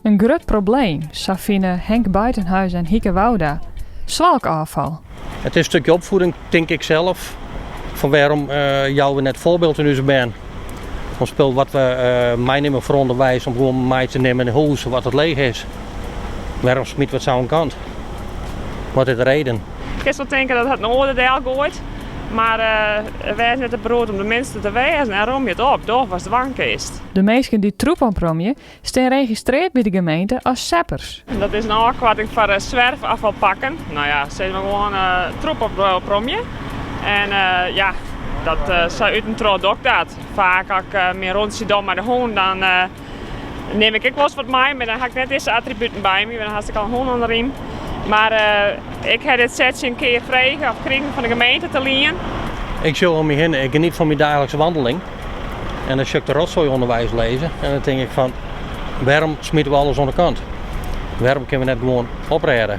In grut probleem, sa fine Henk Buitenhuis en Hieke Wouda, swalkôffal. It is in stukje opfieding, tink ik sels. Fan wêrom jouwe we net foarbyld oan ús bern? Om spul wat we meinimme foar ûnderweis om gewoan mei te nimmen yn hûs wat it leech is. Wêrom smite we it sa oan kant? Wat is de reden? Kinst wol tinke dat hat in oar del goaid, mar wês net te beroerd om de minste te wêzen en romje it op, doch watst dwaan kinst. De minsken dy't troep opromje, stean registreard by de gemeente as seppers. Dat is in ôfkoarting foar zwerfafvalpakken. No ja, sis mar gewoan troep opromje. En ja, dat sa út en troch doch ik dat. Faak as ik myn rûntsje doch mei de hûn, dan nim ik ek wolris wat mei, mar dan ha ik net dizze attributen by my, want dan hast ek al in hûn oan de rym. Mar ik ha dit setsje in kear frege of krigen fan de gemeente te lien. Ik sjoch om my hinne, ik geniet fan myn dagelijkse wandeling. En dan sjoch ik de rotsoai ûnderweis lizzen en dan tink ik fan, wêrom smite we alles oan de kant? Wêrom kinne we net gewoan oprêde?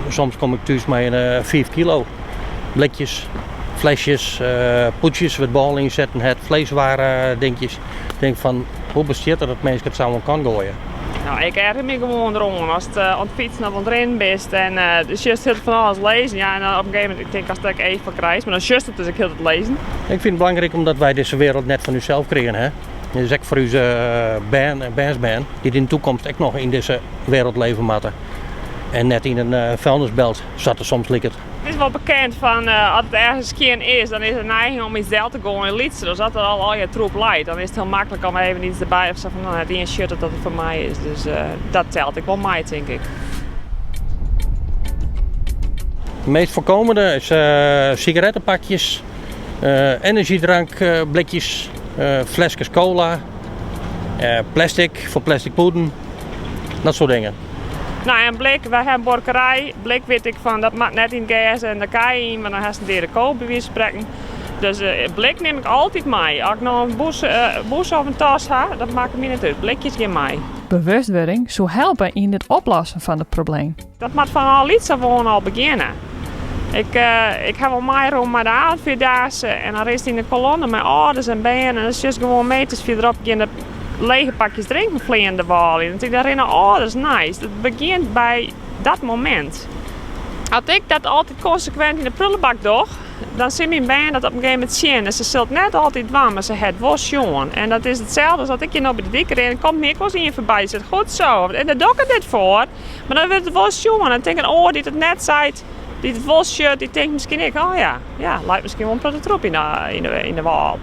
Soms kom ik thús mei in 5 kilo blikjes, flesjes, pûdsjes wêr't bôle yn setten hat, vleeswaren dinkjes. Ik tink fan, hoe bestiet it dat minsken it sa oan kant goaie? No, ik erger my gewoan deroan. Ast oan it fytsen of oan it rinnen bist en do sjochst hieltyd fan alles lizzen. Ja, en dan op in gegeven momint, ik tink ast ek each foar krijst, mar dan sjochst it dus ek hieltyd lizzen. Ik fyn it belangryk omdat wy dizze wereld net fan ússels krigen ha. It is ek foar ús bern en bernsbern dy't yn de toekomst ek noch yn dizze wereld leve moatte. En net yn in vuilnisbelt, sa't it soms liket. It is wol bekend fan as it ergens skjin is, dan is de neiging om iets del te goaien lytser. Dus as der al allegear troep leit, dan is it hiel maklik om even iets derby of sa fan no, net ien sjocht it dat it foar my is. Dus dat telt ek wol mei, tink ik. De meest voorkomende is sigarettenpakjes, energiedrankblikjes, fleskes cola, plastic voor plastic poeden, dat soort dingen. No en blik, wy ha in buorkerij. Blik wit ik fan dat moat net yn it gers en de kij yn, want dan hast in deade ko by wize fan sprekken. Dus blik nim ik altyd mei. As ik no in bûse of in tas ha, dat makket my net út. Blikjes gean mei. Bewustwurding soe helpe yn it oplossen fan it probleem. Dat moat fan al lyts af oan al begjinne. Ik, ik ha wol meirûn mei de avondvierdaagse en dan rinst yn de kolonne mei âlders en bern en dan sjochst gewoan meters fierderop gean de lege pakjes drinken fleanen de wâl yn. Dan tink ik, dêr rinne âlders neist. It begjint by dat momint. As ik dat altyd konsekwint yn de prullenbak doch, dan sil myn bern dat op in gegeven momint sjen. En se sil it net altyd dwaan, mar se hat wol sjoen. En dat is itselde as as ik hjir no by de dyk rin, komt my ek wolris ien foarby dy seit, goed zo. En dêr doch ik it net foar, mar dan wurdt it wol sjoen. En dan tinkt in oar dy't it net seit, dy't it wol sjocht, dy tinkt miskien ek, oh ja, ja, leit miskien wol in protte troep yn de wâl.